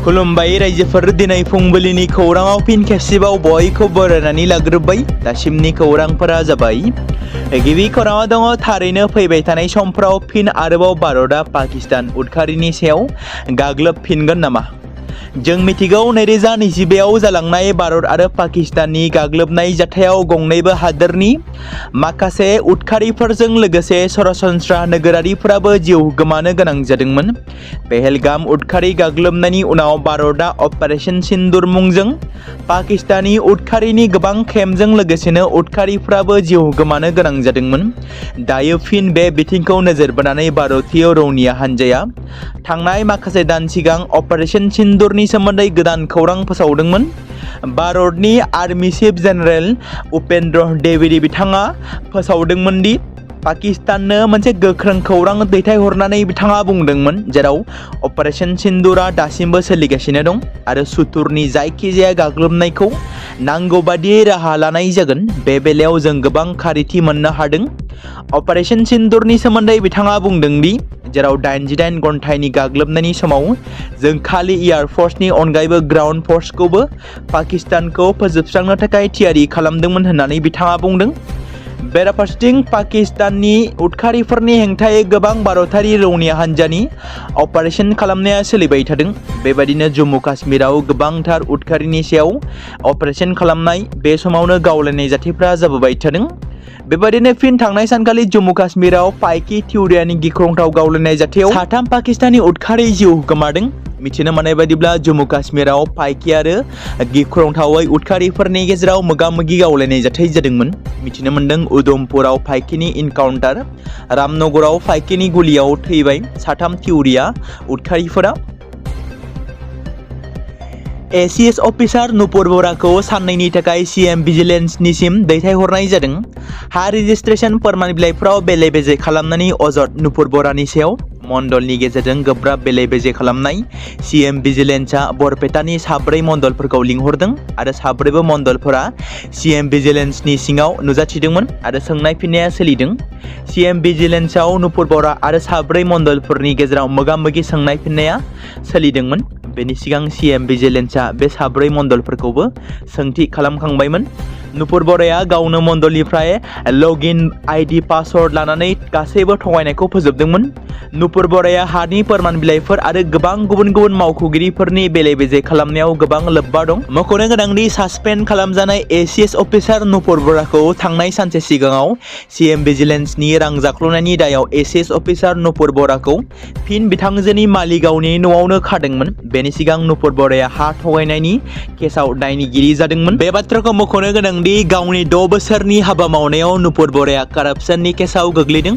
खुलुमबाय रायजोफोर दिनै फुंबिलिनि खौराङाव फिन खेबसेबाव बयखौ बरायनानै लाग्रोबाय। दासिमनि खौरांफोरा जाबाय। गिबि खौराङाव दङ थारैनो फैबाय थानाय समफ्राव फिन आरोबाव भारतआ पाकिस्तान उदखारिनि सायाव गाग्लोबफिनगोन नामा? जों मिथिगौ 2022आव जालांनाय भारत आरो पाकिस्ताननि गाग्लोबनाय जाथायाव गंनैबो हादोरनि माखासे उदखारिफोरजों लोगोसे सरासनस्रा नोगोरारिफोराबो जिउ गोमानो गोनां जादोंमोन। पहलगाम उदखारि गाग्लोबनायनि उनाव भारतआ अपारेशन सिंदूर मुंजों पाकिस्तानी उदखारिनि गोबां खेमजों लोगोसेनो उदखारिफ्राबो जिउ गोमानो गोनां जादोंमोन। दायो फिन बे बिथिंखौ नोजोर बोनानै भारतीय रौनिया हान्जाया थांनाय माखासे दान सिगां अपारेशन सिंदूरनि सोमोन्दै गोदान खौरां फोसावदोंमोन। भारतनि army chief general Upendra Dwivedi बिथाङा फोसावदोंमोन दि पाकिस्ताननो मोनसे गोख्रों खौरां दैथायहरनानै बिथाङा बुंदोंमोन जेराव अपारेशन सिंदूरआ दासिमबो सोलिगासिनो दं आरो सुथुरनि जायखिजाया गाग्लोबनायखौ नांगौ बादियै राहा लानाय जागोन। बे बेलायाव जों गोबां खारिथि मोननो हादों। अपारेशन सिंदूरनि सोमोन्दै बिथाङा बुंदों दि जेराव 88 घन्टानि गाग्लोबनायनि समाव जों खालि एयार फोर्सनि अनगायैबो ग्राउन्ड फोर्सखौबो पाकिस्तानखौ फोजोबस्रांनो थाखाय थियारि खालामदोंमोन होननानै बिथाङा बुंदों। बेराफारसेथिं पाकिस्ताननि उदखारिफोरनि हेंथायै गोबां भारतारि रौनिया हान्जानि अपारेशन खालामनाया सोलिबाय थादों। बेबायदिनो जम्मु काश्मीराव गोबांथार उदखारिनि सायाव अपारेशन खालामनाय, बे समावनो गावलायनाय जाथायफ्रा जाबोबाय थादों। बेबायदिनो फिन थांनाय सानखालि जम्मु काश्मीराव पाइकी थिउरियानि गिख्रंथाव गावलायनाय जाथायाव 3 पाकिस्तानी उदखारि जिउ गोमादों। मिथिनो मोननाय बायदिब्ला जम्मु काश्मीराव पाइकी आरो गिख्रंथावै उदखारिफोरनि गेजेराव मोगा-मोगि गावलायनाय जाथाय जादोंमोन। मिथिनो मोनदों उधमपुराव पाइकीनि इनकाउन्टार, रामनगराव पाइकीनि गुलियाव थैबाय 3 थिउरिया उदखारिफोरा। एसीएस अफिसार नुपुर बराखौ साननैनि थाखाय सीएम भिजिलेन्सनिसिम दैथायहरनाय जादों। हा रेजिस्ट्रेशन फोरमान बिलाइफोराव बेले-बेजे खालामनायनि अजद नुपुर बरानि सायाव मण्डलनि गेजेरजों गोब्राब बेले-बेजे खालामनाय सीएम भिजिलेन्सआ बरपेटानि 4 मण्डलफोरखौ लिंहरदों आरो 4बो मण्डलफोरा सीएम भिजिलेन्सनि सिङाव नुजाथिदोंमोन आरो सोंनाय फिननाया सोलिदों। सीएम भिजिलेन्सआव नुपुर बरा आरो 4 मण्डलफोरनि गेजेराव मोगा-मोगि सोंनाय फिननाया सोलिदोंमोन। बेनि सिगां सीएम भिजिलेन्सआ बे 4 मण्डलफोरखौबो सोंथि खालामखांबायमोन। नुपुर बराया गावनो मण्डलनिफ्राय लगइन आईडी पासवर्ड लानानै गासैबो थगायनायखौ फोजोबदोंमोन। नुपुर बराया हानि फोरमान बिलाइफोर आरो गोबां गुबुन-गुबुन मावख'गिरिफोरनि बेले-बेजे खालामनायाव गोबां लोब्बा दं। मख'नो गोनांदि सासपेन्ड खालामजानाय एसीएस अफिसार नुपुर बराखौ थांनाय सानसे सिगाङाव सीएम भिजिलेन्सनि रां जाख्ल'नायनि दायाव एसीएस अफिसार नुपुर बराखौ फिन बिथांजोनि मालिगावनि न'आवनो खादोंमोन। बेनि सिगां नुपुर बराया हा थगायनायनि केसाव दायनिगिरि जादोंमोन। बे बाथ्राखौ मख'नो गोनांदि गावनि 6 बोसोरनि हाबा मावनायाव नुपुर बराया कारापसननि केसाव गोग्लैदों।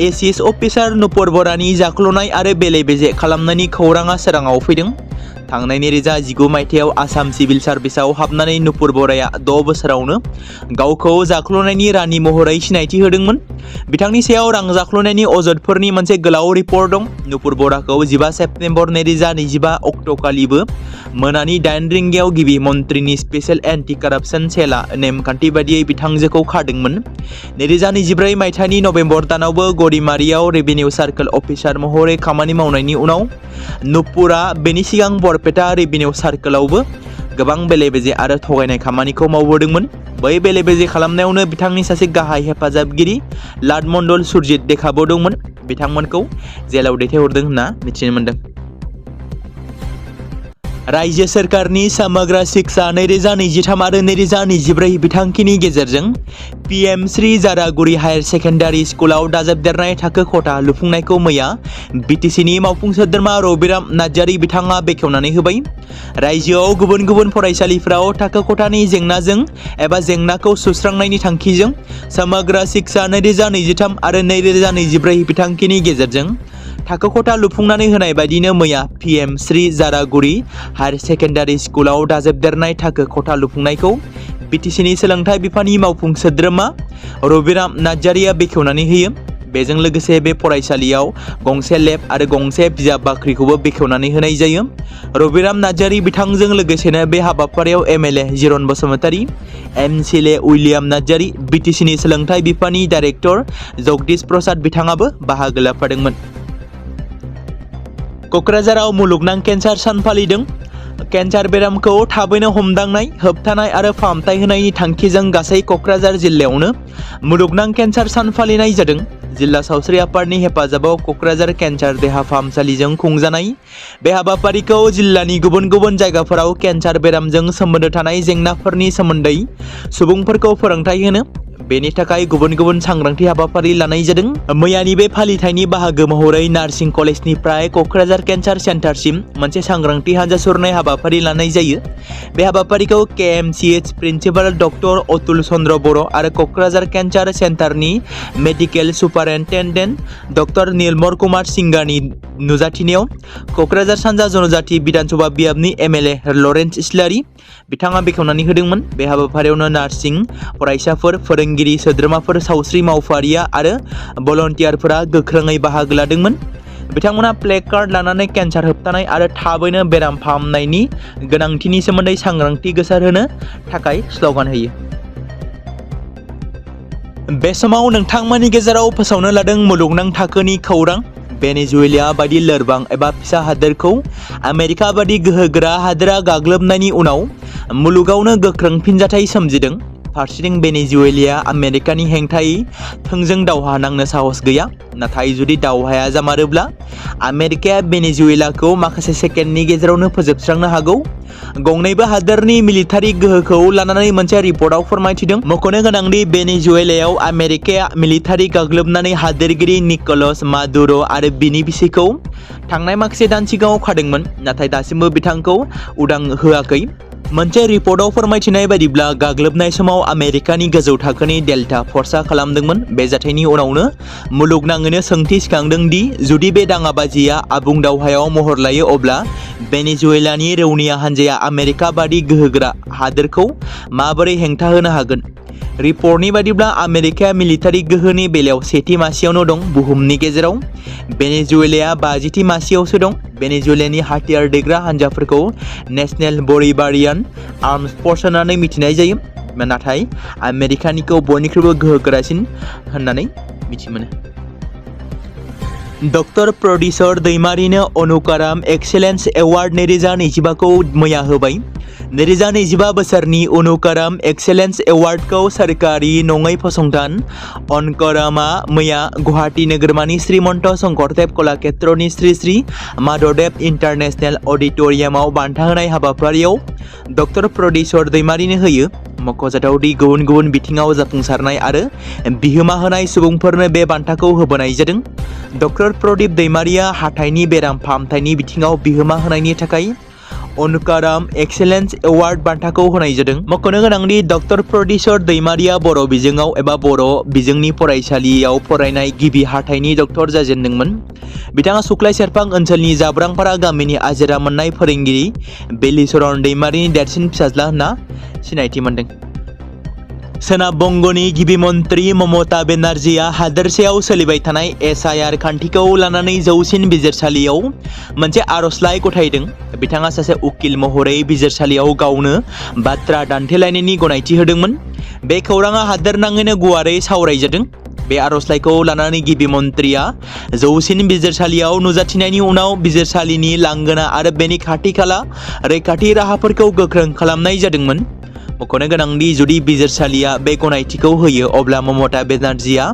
एसीएस अफिसार नुपुर बरानि जाख्ल'नाय आरो बेले-बेजे खालामनायनि खौराङा सोराङाव फैदों। थांनाय 2019 मायथाइयाव आसाम सिभिल सार्भिसाव हाबनानै नुपुर बराया 6 बोसोरावनो गावखौ जाख्ल'नायनि रानि महरै सिनायथि होदोंमोन। बिथांनि सायाव रां जाख्ल'नायनि अजदफोरनि मोनसे गोलाव रिपर्ट दं। नुपुर बराखौ 15 सेप्तेम्बर 2025 अक्ट'खालिबो मोनानि 8 रिंगायाव गिबि मन्थ्रिनि स्पेशल एन्टि कारापसन सेलआ नेमखान्थि बादियै बिथांजोखौ खादोंमोन। 2024 मायथाइनि नभेम्बर दानावबो गरिमारियाव रेभिनिउ सार्कल अफिसार महरै खामानि मावनायनि उनाव नुपुरा बेनि सिगां बरपेटा रेभिनिउ सार्कलआवबो गोबां बेले-बेजे आरो थगायनाय खामानिखौ मावबोदोंमोन। बै बेले-बेजे खालामनायावनो बिथांनि सासे गाहाय हेफाजाबगिरि लाडमण्डल सुरजित देखाबो दंमोन। बिथांमोनखौ जेलाव दैथायहरदों होनना मिथिनो मोनदों। राज्य सोरखारनि समग्र शिक्षा 2023 आरो 2024 बिथांखिनि गेजेरजों पीएम श्री जारागुरि हायर सेकेन्डारि स्कुलाव दाजाबदेरनाय थाखो खथा लुफुंनायखौ मैया बीटीसीनि मावफुं सोद्रोमा रबिराम नार्जारी बिथाङा बेखेवनानै होबाय। राज्योआव गुबुन गुबुन फरायसालिफोराव थाखो खथानि जेंनाजों एबा जेंनाखौ सुस्रांनायनि थांखिजों समग्र शिक्षा 2023 आरो 2024 बिथांखिनि गेजेरजों थाखो खथा लुफुंनानै होनाय बायदिनो मैया पीएम श्री जारागुरि हायर सेकेन्डारि स्कुलाव दाजाबदेरनाय थाखो खथा लुफुंनायखौ बीटीसीनि सोलोंथाइ बिफाननि मावफुं सोद्रोमा रबिराम नार्जारीया बेखेवनानै होयो। बेजों लोगोसे बे फरायसालियाव गंसे लेब आरो गंसे बिजाब बाख्रिखौबो बेखेवनानै होनाय जायो। रबिराम नार्जारी बिथांजों लोगोसेनो बे हाबाफारियाव MLA Jiron Basumatary, MCLA William Narzary, बीटीसीनि सोलोंथाइ बिफाननि डाइरेक्टर जगदीश प्रसाद बिथाङाबो बाहागो लाफादोंमोन। क'क्राझाराव मुलुगनां केन्सार सान फालिदों। केन्सार बेरामखौ थाबैनो हमदांनाय, होबथानाय आरो फाहामथाय होनायनि थांखिजों गासै क'क्राझार जिल्लायावनो मुलुगनां केन्सार सान फालिनाय जादों। जिल्ला सावस्रि आफादनि हेफाजाबाव क'क्राझार केन्सार देहा फाहामसालिजों खुंजानाय बे हाबाफारिखौ जिल्लानि गुबुन गुबुन जायगाफोराव केन्सार बेरामजों सोमोन्दो थानाय जेंनाफोरनि सोमोन्दै सुबुंफोरखौ फोरोंथाय होनो बेनि थाखाय गुबुन गुबुन सांग्रांथि हाबाफारि लानाय जादों। मैयानि बे फालिथायनि बाहागो महरै नार्सिं कलेजनिफ्राय क'क्राझार केन्सार सेन्टारसिम मोनसे सांग्रांथि हानजा सुरनाय हाबाफारि लानाय जायो। बे हाबाफारिखौ KMCH principal doctor Atul Chandra Boro' आरो क'क्राझार केन्सार सेन्टारनि medical superintendent doctor Nilamar Kumar सिंगानि नुजाथिनायाव क'क्राझार सानजा जनजाति बिधानसभा बियाबनि MLA लरेन्स इस्लारि बिथाङा बेखेवनानै होदोंमोन। बे हाबाफारियावनो नार्सिं फरायसाफोर, फोरोंगिरि, सोद्रोमाफोर, सावस्रि मावफारिया आरो भलन्टियारफोरा गोख्रोङै बाहागो लादोंमोन। बिथांमोना प्ले कार्ड लानानै केन्सार होबथानाय आरो थाबैनो बेराम फाहामनायनि गोनांथिनि सोमोन्दै सांग्रांथि गोसारहोनो थाखाय स्ल'गान होयो। बे समाव नोंथांमोननि गेजेराव फोसावनो लादों मुलुगनां थाखोनि खौरां। वेनेजुवेला बायदि लोरबां एबा फिसा हादोरखौ आमेरिका बायदि गोहोगोरा हादोरा गाग्लोबनायनि उनाव मुलुगावनो गोख्रों फिनजाथाय सोमजिदों। फारसेथिं वेनेजुवेलाया आमेरिकानि हेंथायै थोंजों दावहा नांनो साहस गैया। नाथाय जुदि दावहाया जामारोब्ला आमेरिकाया वेनेजुवेलाखौ माखासे सेकेन्डनि गेजेरावनो फोजोबस्रांनो हागौ। गंनैबो हादोरनि मिलिटारि गोहोखौ लानानै मोनसे रिपर्टआव फोरमायथिदों। मख'नो गोनांदि वेनेजुवेलायाव आमेरिकाया मिलिटारि गाग्लोबनानै हादोरगिरि निक'लास मादुर' आरो बिनि बिसिखौ थांनाय माखासे दान सिगाङाव खादोंमोन, नाथाय दासिमबो बिथांखौ उदां होआखै। मोनसे रिपर्टआव फोरमायथिनाय बायदिब्ला गाग्लोबनाय समाव आमेरिकानि गोजौ थाखोनि डेल्टा फर्सआ खालामदोंमोन। बे जाथायनि उनावनो मुलुगनाङैनो सोंथि सिखांदों दि जुदि बे दाङाबाजिया आबुं दावहायाव महर लायो अब्ला वेनेजुवेलानि रौनिया हान्जाया आमेरिका बादि गोहोगोरा हादोरखौ माबोरै हेंथा होनो हागोन। रिपर्टनि बायदिब्ला आमेरिकाया मिलिटारि गोहोनि बेलायाव सेथि मासियावनो दं बुहुमनि गेजेराव। वेनेजुवेलाया 50थि मासियावसो दं। वेनेजुवेलानि हाथियार दैग्रा हान्जाफोरखौ नेशनेल बोलिभारियान आर्म्स फर्स होननानै मिथिनाय जायो, नाथाय आमेरिकानिखौ बयनिख्रुइबो गोहोगोरासिन होननानै मिथि मोनो। डक्टर प्रडिउसर दैमारिनो अनुकाराम एक्सेलेन्स एवार्ड 2025खौ मैया होबाय। 2025 बोसोरनि अनुकाराम एक्सेलेन्स एवार्डखौ सोरखारि नङै फसंथान अनकरामआ मैया गुवाहाटी नोगोरमानि श्रीमन्त शंकरदेव कलाक्षेत्रनि श्री श्री माधवदेव इन्टारनेशनेल अडिटोरियामाव बान्था होनाय हाबाफारियाव डक्टर प्रडिउसर दैमारिनो होयो। मख'जाथाव दि गुबुन गुबुन बिथिङाव जाफुंसारनाय आरो बिहोमा होनाय सुबुंफोरनो बे बान्थाखौ होबोनाय जादों। डक्टर प्रदीप दैमारिया हाथाइनि बेराम फाहामथायनि बिथिङाव बिहोमा होनायनि थाखाय अनुकाराम एक्सेलेन्स एवार्ड बान्थाखौ होनाय जादों। मख'नो गोनांदि डक्टर प्रडिउसर दैमारिया बर' बिजोङाव एबा बर' बिजोंनि फरायसालियाव फरायनाय गिबि हाथाइनि डक्टर जाजेनदोंमोन। बिथाङा सुख्लाय सेरफां ओनसोलनि जाब्रांपारा गामिनि आजिरा मोननाय फोरोंगिरि बेलिचरन दैमारिनि देरसिन फिसाज्ला होनना सिनायथि मोनदों। सोनाब बंग'नि गिबि मन्त्रि ममता बेनार्जीआ हादोरसायाव सोलिबाय थानाय SIR खान्थिखौ लानानै जौसिन बिजिरसालियाव मोनसे आर'जलाइ गथायदों। बिथाङा सासे उकिल महरै बिजिरसालियाव गावनो बाथ्रा दान्थेलायनायनि गनायथि होदोंमोन। बे खौराङा हादोरनाङैनो गुवारै सावरायजादों। बे आर'जलाइखौ लानानै गिबि मन्त्रिया जौसिन बिजिरसालियाव नुजाथिनायनि उनाव बिजिरसालिनि लांगोना आरो बेनि खाथि खाला रैखाथि राहाफोरखौ गोख्रों खालामनाय जादोंमोन। मख'नो गोनांदि जुदि बिजिरसालिया बे गनायथिखौ होयो अब्ला ममता बेनार्जीआ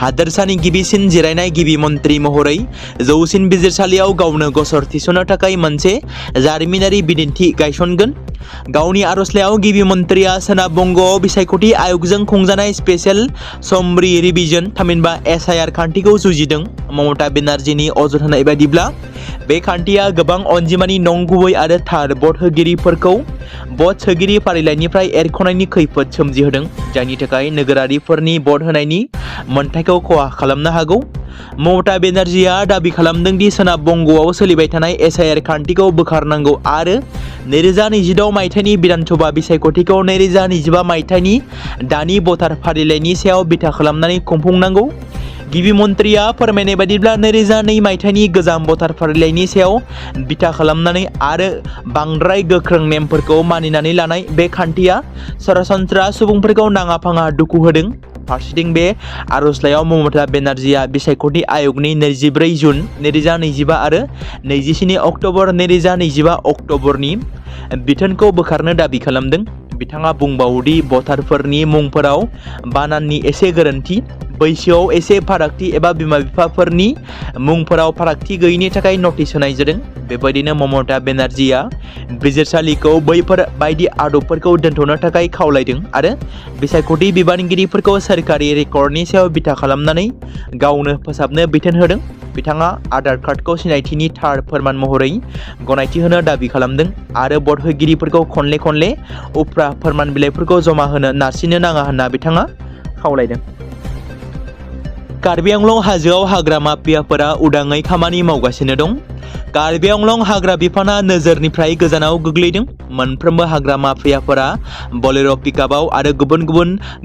हादोरसानि गिबिसिन जिरायनाय गिबि मन्त्रि महरै जौसिन बिजिरसालियाव गावनो गसर थिसननो थाखाय मोनसे जारिमिनारि बिदिन्थि गायसनगोन। गावनि आर'जलाइयाव गिबि मन्त्रिया सोनाब बंग'आव बिसायख'थि आय'गजों खुंजानाय स्पेशेल समब्रि रिभिजन थामहिनबा SIR खान्थिखौ जुजिदों। ममता बेनार्जीनि अजद होनाय बायदिब्ला बे खान्थिया गोबां अनजिमानि नंगुबै आरो थार भट होगिरिफोरखौ भट सोगिरि फारिलाइनिफ्राय एरख'नायनि खैफोद सोमजिहोदों, जायनि थाखाय नोगोरारिफोरनि भट होनायनि मोन्थाइखौ खहा खालामनो हागौ। ममता बेनार्जीआ दाबि खालामदों दि सोनाब बंग'आव सोलिबाय थानाय SIR खान्थिखौ बोखारनांगौ आरो 2026 मायथाइनि बिधानसभा बिसायख'थिखौ 2025 मायथाइनि दानि भटार फारिलाइनि सायाव बिथा खालामनानै खुंफुंनांगौ। गिबि मन्त्रिया फोरमायनाय बायदिब्ला 2002 मायथाइनि गोजाम भटार फारिलाइनि सायाव बिथा खालामनानै आरो बांद्राय गोख्रों नेमफोरखौ मानिनानै लानाय बे खान्थिया सरासनस्रा सुबुंफोरखौ नाङा फाङा दुखु होदों। फारसेथिं बे आर'जलाइयाव ममता बेनार्जीआ बिसायख'थि आय'गनि 24 जुन 2025 आरो 27 अक्ट'बर 2025 अक्ट'बरनि बिथोनखौ बोखारनो दाबि खालामदों। बिथाङा बुंबावोदि भटारफोरनि मुंफोराव बानाननि एसे गोरोन्थि, बैसोआव एसे फारागथि एबा बिमा-बिफाफोरनि मुंफोराव फारागथि गैयैनि थाखाय नटिस होनाय जादों। बेबायदिनो ममता बेनार्जीआ बिजिरसालिखौ बैफोर बायदि आदबफोरखौ दोनथ'नो थाखाय खावलायदों आरो बिसायख'थि बिबानगिरिफोरखौ सोरखारि रेकर्डनि सायाव बिथा खालामनानै गावनो फोसाबनो बिथोन होदों। बिथाङा आधार कार्डखौ सिनायथिनि थार फोरमान महरै गनायथि होनो दाबि खालामदों आरो भट होगिरिफोरखौ खनले उफ्रा फोरमान बिलाइफोरखौ जमा होनो नारसिननो नाङा होनना बिथाङा खावलायदों। कार्बि आंलं हाजोआव हाग्रा माफियाफोरा उदाङै खामानि मावगासिनो दं। कार्बि आंलं हाग्रा बिफाना नोजोरनिफ्राय गोजानाव गोग्लैदों। मोनफ्रोमबो हाग्रा माफियाफोरा बलेर' पिकआपआव आरो गुबुन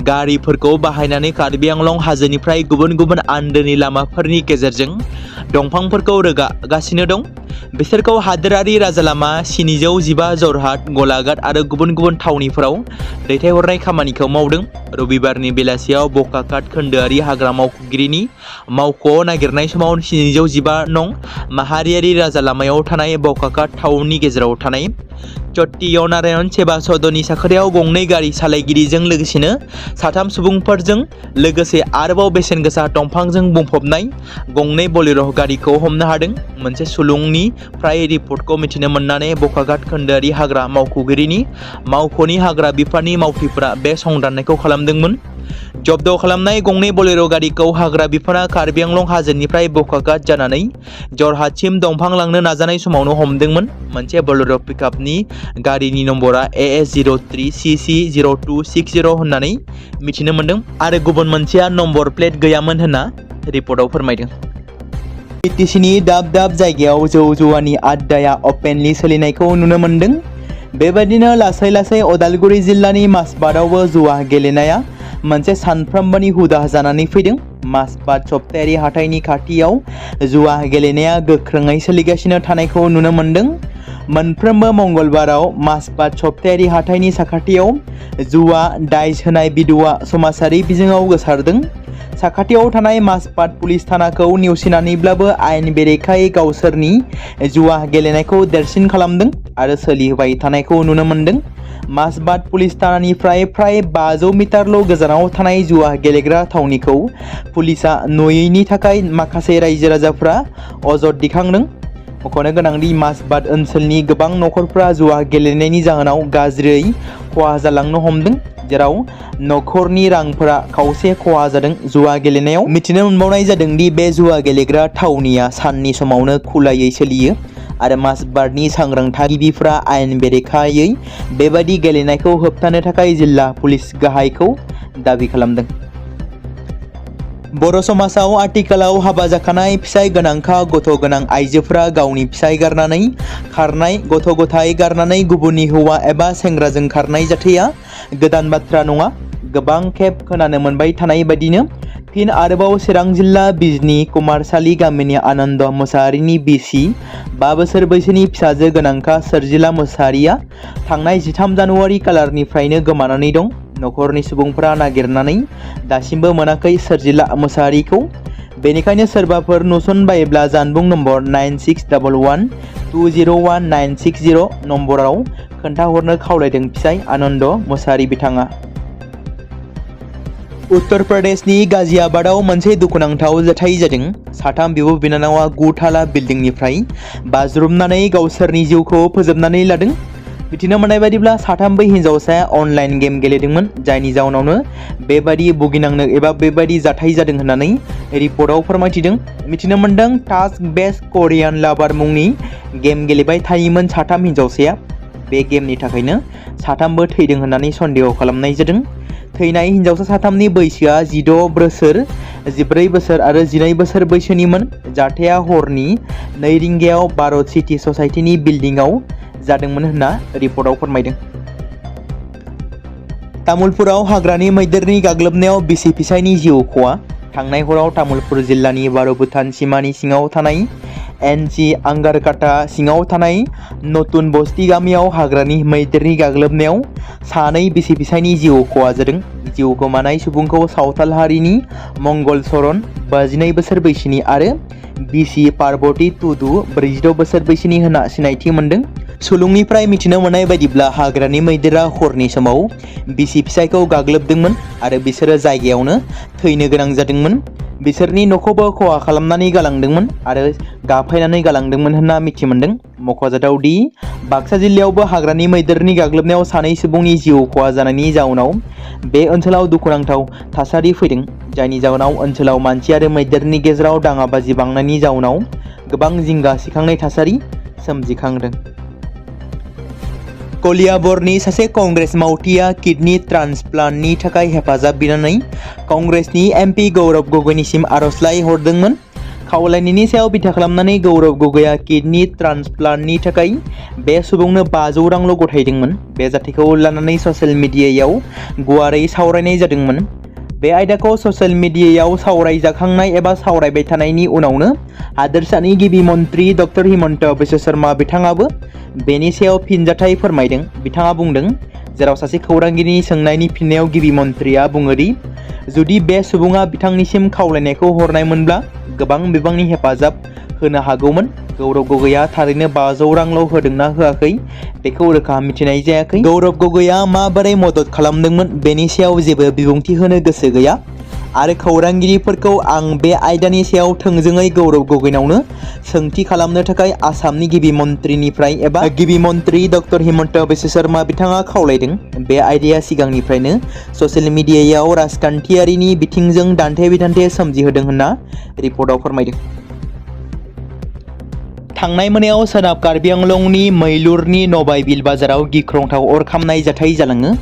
गारिफोरखौ बाहायनानै कार्बि आंलं हाजोनिफ्राय गुबुन आन्दोनि लामाफोरनि गेजेरजों दंफांफोरखौ रोगागासिनो दं। बिसोरखौ हादोरारि राजालामा 715 जरहाट, गलाघाट आरो गुबुन थावनिफोराव दैथायहरनाय खामानिखौ मावदों। रबिबारनि बेलासियाव बकाकाट खोन्दोआरि हाग्रा मावख'गिरिनि मावख'आव नागिरनाय समाव 715 नं माहारियारि राजालामायाव थानाय बकाकाट टाउननि गेजेराव थानाय चट्टीयनारायण सेवा सदननि साखाथियाव गंनै गारि सालायगिरिजों लोगोसेनो 3 सुबुंफोरजों लोगोसे आरोबाव बेसेन गोसा दंफांजों बुंफबनाय गंनै बलेर' गारिखौ हमनो हादों। मोनसे सुलुंनिफ्राय रिपर्टखौ मिथिनो मोननानै बकाकाट खोन्दोआरि हाग्रा मावख'गिरिनि मावख'नि हाग्रा बिफाननि मावथिफोरा बे संदाननायखौ खालामदोंमोन। जब्द खालामनाय गंनै बलेर' गारिखौ हाग्रा बिफाना कार्बि आंलं हाजोनिफ्राय बकाकाट जानानै जरहाटसिम दंफां लांनो नाजानाय समावनो हमदोंमोन। मोनसे बलेर' पिकआपनि गारिनि नम्बरा AS03CC0260 होननानै मिथिनो मोन्दों आरो गुबुन मोनसेया नम्बर प्लेट गैयामोन होनना रिपर्टआव फोरमायदों। बिटिसिनि दाब जायगायाव जौ जुवानि आड्डाया अपेनलि सोलिनायखौ नुनो मोन्दों। बेबायदिनो लासै अदालगुरि जिल्लानि मासबादआवबो जुवा गेलेनाया मोनसे सानफ्रोमबोनि हुदा जानानै फैदों। मासबाद सप्तायारि हाथाइनि खाथियाव जुवा गेलेनाया गोख्रोङै सोलिगासिनो थानायखौ नुनो मोन्दों। मोनफ्रोमबो मंगलबाराव मासबाद सप्तायारि हाथाइनि साखाथियाव जुवा दाइस होनाय भिडिअ'आ समाजारि बिजोङाव गोसारदों। साखाथियाव थानाय मासबाद पुलिस थानाखौ नेवसिनानैब्लाबो आयेन बेरेखायै गावसोरनि जुवा गेलेनायखौ देरसिन खालामदों आरो सोलिबाय थानायखौ नुनो मोन्दों। मासबाद पुलिस थानानिफ्राय फ्राय 500 मिटारल' गोजानाव थानाय जुवा गेलेग्रा थावनिखौ पुलिसा नुयैनि थाखाय माखासे रायजो राजाफ्रा अजद दिखांदों। मख'नो गोनांदि मासबाद ओनसोलनि गोबां नखरफ्रा जुवा गेलेनायनि जाहोनाव गाज्रियै खहा जालांनो हमदों, जेराव नखरनि रांफोरा खावसे खहा जादों। जुवा गेलेनायाव मिथिनो मोनबावनाय जादोंदि बे जुवा गेलेग्रा थावनिया साननि समावनो खुलायै सोलियो आरो मासबादनि सांग्रां थागिबिफ्रा आयेन बेरेखायै बेबादि गेलेनायखौ होबथानो थाखाय जिल्ला पुलिस गाहायखौ दाबि खालामदों। बर' समाजाव आथिखालाव हाबा जाखानाय फिसाय गोनांखा गथ' गोनां आइजोफोरा गावनि फिसाय गारनानै खारनाय, गथ' गथाय गारनानै गुबुननि हौवा एबा सेंग्राजों खारनाय जाथाया गोदान बाथ्रा नङा। गोबां खेब खोनानो मोनबाय थानाय बायदिनो फिन आरोबाव चिरां जिल्ला बिजनी कुमारसालि गामिनि आनन्द मोसाहारिनि बिसि 5 बोसोर बैसोनि फिसाजो गोनांखा सोरजिला मोसाहारिया थांनाय 13 जानुवारि खालारनिफ्रायनो गोमानानै दं। नखरनि सुबुंफोरा नागिरनानै दासिमबो मोनाखै सोरजिला मोसाहारिखौ। बेनिखायनो सोरबाफोर नुसनबायोब्ला जानबुं नम्बर 9611201960 नम्बराव खोन्थाहरनो खावलायदों फिसाय आनन्द मोसाहारि बिथाङा। उत्तर प्रदेशनि गाजियाबादआव मोनसे दुखुनांथाव जाथाय जादों। 3 बिब' बिनानावा 9 थाला बिल्डिंनिफ्राय बाज्रुमनानै गावसोरनि जिउखौ फोजोबनानै लादों। मिथिनो मोननाय बायदिब्ला साथामबो हिन्जावसाया अनलाइन गेम गेलेदोंमोन, जायनि जाउनावनो बेबादि भुगिनांनो एबा बेबादि जाथाय जादों होननानै रिपर्टआव फोरमायथिदों। मिथिनो मोन्दों टास्क बेस्ट करियान लाभार मुंनि गेम गेलेबाय थायोमोन 3 हिन्जावसाया। बे गेमनि थाखायनो 3बो थैदों होननानै सन्देह खालामनाय जादों। थैनाय हिन्जावसा 3नि बैसोआ 16 बोसोर, 14 बोसोर आरो 12 बोसोर बैसोनिमोन। जाथाया हरनि 2 रिंगायाव भारत सिटी ससाइटिनि बिल्डिंआव जादोंमोन होनना रिपर्टआव फोरमायदों। तामुलपुराव हाग्रानि मैदेरनि गाग्लोबनायाव बिसि फिसायनि जिउ खहा। थांनाय हराव तामुलपुर जिल्लानि बारो भुटान सिमानि सिङाव थानाय एनसि आंगारकाटा सिङाव थानाय नतुन बस्ती गामियाव हाग्रानि मैदेरनि गाग्लोबनायाव 2 बिसि फिसायनि जिउ खहा जादों। जिउ गोमानाय सुबुंखौ सावथाल हारिनि मंगल चरण 52 बोसोर बैसोनि आरो बिसि पार्बती टुडु 46 बोसोर बैसोनि होनना सिनायथि मोन्दों। सुलुंनिफ्राय मिथिनो मोननाय बायदिब्ला हाग्रानि मैदेरा हरनि समाव बिसि फिसायखौ गाग्लोबदोंमोन आरो बिसोरो जायगायावनो थैनो गोनां जादोंमोन। बिसोरनि न'खौबो खहा खालामनानै गालांदोंमोन आरो गाफायनानै गालांदोंमोन होनना मिथि मोन्दों। मख'जाथाव दि बाक्सा जिल्लायावबो हाग्रानि मैदेरनि गाग्लोबनायाव 2 सुबुंनि जिउ खहा जानायनि जाउनाव बे ओनसोलाव दुखुनांथाव थासारि फैदों, जायनि जाउनाव ओनसोलाव मानसि आरो मैदेरनि गेजेराव दाङाबाजि बांनायनि जाउनाव गोबां जिंगा सिखांनाय थासारि सोमजिखांदों। कलियाबरनि सासे कंग्रेस मावथिया किडनी ट्रान्सप्लान्टनि थाखाय हेफाजाब बिनानै कंग्रेसनि एमपि गौरव गगৈनिसिम आर'जलाइ हरदोंमोन। खावलायनायनि सायाव बिथा खालामनानै गौरव गगৈआ किडनी ट्रान्सप्लान्टनि थाखाय बे सुबुंनो 500 रांल' गथायदोंमोन। बे जाथायखौ लानानै ससियेल मिडियायाव गुवारै सावरायनाय जादोंमोन। बे आयदाखौ ससियेल मिडियायाव सावरायजाखांनाय एबा सावरायबाय थानायनि उनावनो हादोरसानि गिबि मन्त्रि डक्टर हिमन्त बिश्व शर्मा बिथाङाबो बेनि सायाव फिनजाथाय फोरमायदों। बिथाङा बुंदों, जेराव सासे खौरांगिरिनि सोंनायनि फिननायाव गिबि मन्त्रिया बुङोदि जुदि बे सुबुङा बिथांनिसिम खावलायनायखौ हरनायमोनब्ला गोबां बिबांनि हेफाजाब होनो हागौमोन। गौरव गगৈआ थारैनो 500 रांल' होदोंना होआखै बेखौ रोखा मिथिनाय जायाखै। गौरव गगैआ माबोरै मदद खालामदोंमोन बेनि सायाव जेबो बिबुंथि होनो गोसो गैया आरो खौरांगिरिफोरखौ आं बे आयदानि सायाव थोंजोङै गौरव गगैनावनो सोंथि खालामनो थाखाय आसामनि गिबि मन्त्रिनिफ्राय एबा गिबि मन्त्रि डक्टर हिमन्त बिश्व शर्मा बिथाङा खावलायदों। बे आयदाया सिगांनिफ्रायनो ससियेल मिडियायाव राजखान्थियारिनि बिथिंजों दान्थे-बिदान्थे सोमजिहोदों होनना रिपर्टआव फोरमायदों। थांनाय मोनायाव सोनाब कार्बि आंलंनि मैलुरनि नबाय बिल बाजाराव गिख्रंथाव अर खामनाय जाथाय जालाङो।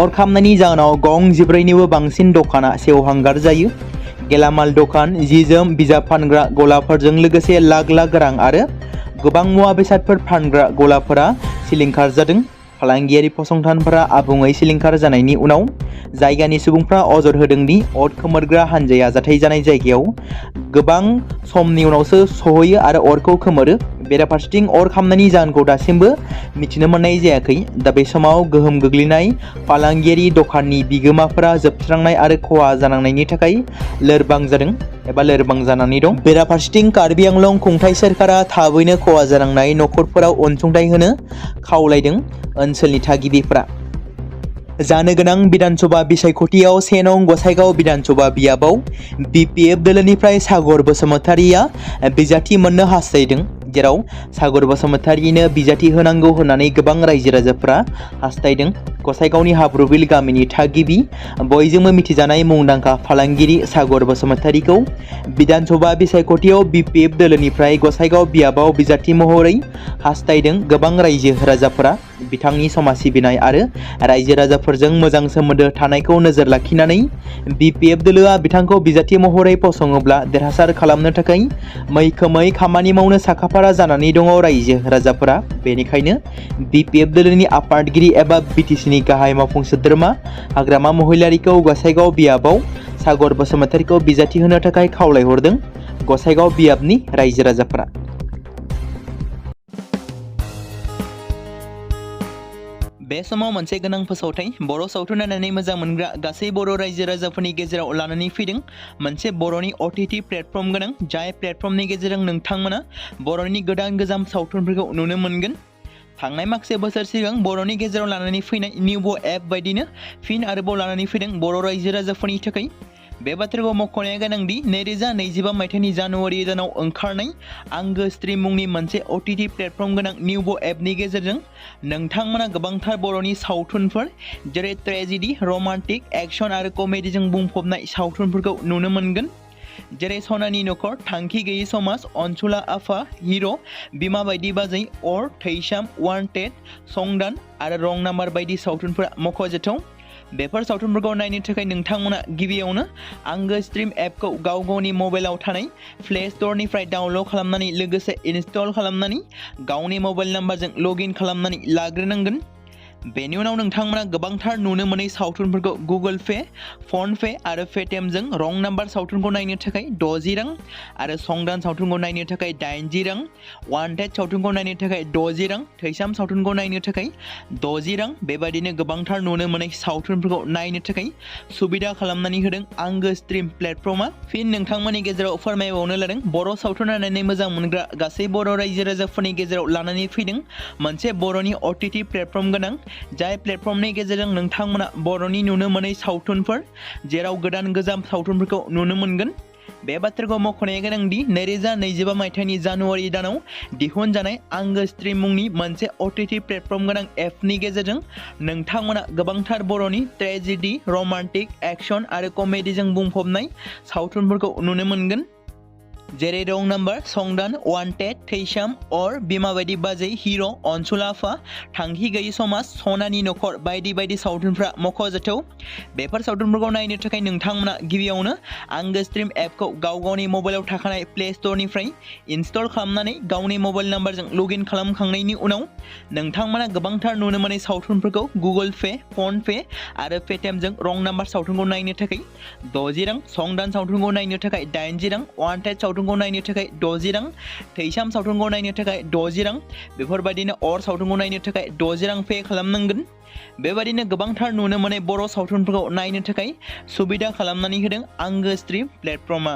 अर खामनायनि जाहोनाव गं 14निबो बांसिन दखाना सेवहांगार जायो। गेलामाल दखान, जि-जोम, बिजाब फानग्रा गलाफोरजों लोगोसे लाख लाख रां आरो गोबां मुवा बेसादफोर फानग्रा गलाफोरा सिलिंखार जादों। फालांगियारि फसंथानफोरा आबुङै सिलिंखार जानायनि उनाव जायगानि सुबुंफ्रा अजद होदों दि अर खोमोरग्रा हानजाया जाथाय जानाय जायगायाव गोबां समनि उनावसो सहैयो आरो अरखौ खोमोरो। बेराफारसेथिं अर खामनायनि जाहोनखौ दासिमबो मिथिनो मोननाय जायाखै। दा बे समाव गोहोम गोग्लैनाय फालांगियारि दखाननि बिगोमाफोरा जोबस्रांनाय आरो खहा जानांनायनि थाखाय लोरबां जादों एबा लोरबां जानानै दं। बेराफारसेथिं कार्बि आंलं खुंथाय सोरखारा थाबैनो खहा जानांनाय नखरफोराव अनसुंथाइ होनो खावलायदों। ओनसोलनि थागिबिफोरा जानो गोनां बिधानसभा बिसायख'थियाव 1 नं गसाइगाव बिधानसभा बियाबाव बिपिएफ दोलोनिफ्राय सागर बसुमतारिया बिजाथि मोननो हास्थायदों, जेराव सागर बसुमतारिनो बिजाथि होनांगौ होननानै गोबां रायजो राजाफोरा हास्थायदों। गसाइगावनि हाब्रुबिल गामिनि थागिबि बयजोंबो मिथिजानाय मुंदांखा फालांगिरि सागर बसुमतारिखौ बिधानसभा बिसायख'थियाव बिपिएफ दोलोनिफ्राय गसाइगाव बियाबाव बिजाथि महरै हास्थायदों। गोबां रायजो राजाफोरा बिथांनि समाज सिबिनाय आरो रायजो राजाफोरजों मोजां सोमोन्दो थानायखौ नोजोर लाखिनानै बिपिएफ दोलोआ बिथांखौ बिजाथि महरै फसङोब्ला देरहासार खालामनो थाखाय मैखोमै खामानि मावनो साखाफारा जानानै दङ रायजो राजाफोरा। बेनिखायनो बिपिएफ दोलोनि आफादगिरि एबा बिटिसिनि गाहाय मावफुं सोद्रोमा हाग्रामा महिलारिखौ गसाइगाव बियाबाव सागर बसुमतारिखौ बिजाथि होनो थाखाय खावलायहरदों गसाइगाव बियाबनि रायजो राजाफोरा। बे समाव मोनसे गोनां फोसावथाय बर' सावथुन नायनानै मोजां मोनग्रा गासै बर' रायजो राजाफोरनि गेजेराव लानानै फैदों मोनसे बर'नि OTT प्लेटफर्म गोनां, जाय प्लेटफर्मनि गेजेरजों नोंथांमोना बर'नि गोदान गोजाम सावथुनफोरखौ नुनो मोनगोन। थांनाय माखासे बोसोर सिगां बर'नि गेजेराव लानानै फैनाय निउबो एप बायदिनो फिन आरोबाव लानानै फैदों बर' रायजो राजाफोरनि थाखाय। बे बाथ्राखौ मख'नाया गोनांदि 2025 मायथाइनि जानुवारि दानाव ओंखारनाय आंगो स्ट्रिम मुंनि मोनसे OTT प्लेटफर्म गोनां निउबो एपनि गेजेरजों नोंथांमोना गोबांथार बर'नि सावथुनफोर जेरै ट्रेजेडि, रमान्टिक, एक्सन आरो कमेडिजों बुंफबनाय सावथुनफोरखौ नुनो मोनगोन। जेरै सनानि नखर, थांखि गैयि समाज, अनसुला आफा, हिर', बिमा बायदि बाजै, अर, थैसाम, वान्टेड, संदान आरो रं नाम्बार बायदि सावथुनफोरा मख'जाथाव। बेफोर सावथुनफोरखौ नायनो थाखाय नोंथांमोना गिबियावनो आंगो स्ट्रिम एपखौ गाव गावनि मबाइलाव थानाय प्ले स्ट'रनिफ्राय डाउनल'ड खालामनानै लोगोसे इनस्टल खालामनानै गावनि मबाइल नाम्बारजों लग इन खालामनानै लाग्रोनांगोन। बेनि उनाव नोंथांमोना गोबांथार नुनो मोनै सावथुनफोरखौ गुगोल पे, फन पे आरो पेटिएमजों रं नाम्बार सावथुनखौ नायनो थाखाय 60 रां आरो संदान सावथुनखौ नायनो थाखाय 80 रां, वान्टेड सावथुनखौ नायनो थाखाय 60 रां, थैसाम सावथुनखौ नायनो थाखाय 60 रां बेबायदिनो गोबांथार नुनो मोनै सावथुनफोरखौ नायनो थाखाय सुबिदा खालामनानै होदों आंगो स्ट्रिम प्लेटफर्मा। फिन नोंथांमोननि गेजेराव फोरमायबावनो लादों बर' सावथुन नायनानै मोजां मोनग्रा गासै बर' रायजो राजाफोरनि गेजेराव लानानै फैदों मोनसे बर'नि OTT प्लेटफर्म गोनां, जाय प्लेटफर्मनि गेजेरजों नोंथांमोना बर'नि नुनो मोनै सावथुनफोर जेराव गोदान गोजाम सावथुनफोरखौ नुनो मोनगोन। बे बाथ्राखौ मख'नाया गोनांदि 2025 मायथाइनि जानुवारि दानाव दिहुनजानाय आंगो स्ट्रिम मुंनि मोनसे OTT प्लेटफर्म गोनां एपनि गेजेरजों नोंथांमोना गोबांथार बर'नि ट्रेजेडि, रमान्टिक, एक्शन आरो कमेडिजों बुंफबनाय सावथुनफोरखौ नुनो मोनगोन। जेरै रं नाम्बार, संदान, वान्टेड, थैसाम, अर, बिमा बायदि बाजै, हिर', अनसुला आफा, थांखि गैयि समाज, सनानि नखर बायदि बायदि सावथुनफ्रा मख'जाथाव। बेफोर सावथुनफोरखौ नायनो थाखाय नोंथांमोना गिबियावनो आंगो स्ट्रिम एपखौ गावनि मबाइलाव थाखानाय प्ले स्ट'रनिफ्राय इनस्टल खालामनानै गावनि मबाइल नाम्बारजों लग इन खालामखांनायनि उनाव नोंथांमोना गोबांथार नुनो मोनै सावथुनफोरखौ गुगोल पे, फन पे आरो पेटिएमजों रं नाम्बार सावथुनखौ नायनो थाखाय 60 रां, संदान सावथुनखौ नायनो थाखाय 80 रां, वान्टेड सावथुनखौ नायनो थाखाय 60 रां, थैसाम सावथुनखौ नायनो थाखाय 60 रां बेफोरबायदिनो अर सावथुनखौ नायनो थाखाय 60 रां पे खालामनांगोन। बेबायदिनो गोबांथार नुनो मोनै बर' सावथुनफोरखौ नायनो थाखाय सुबिदा खालामनानै होदों आंगो स्ट्रिम प्लेटफर्मा।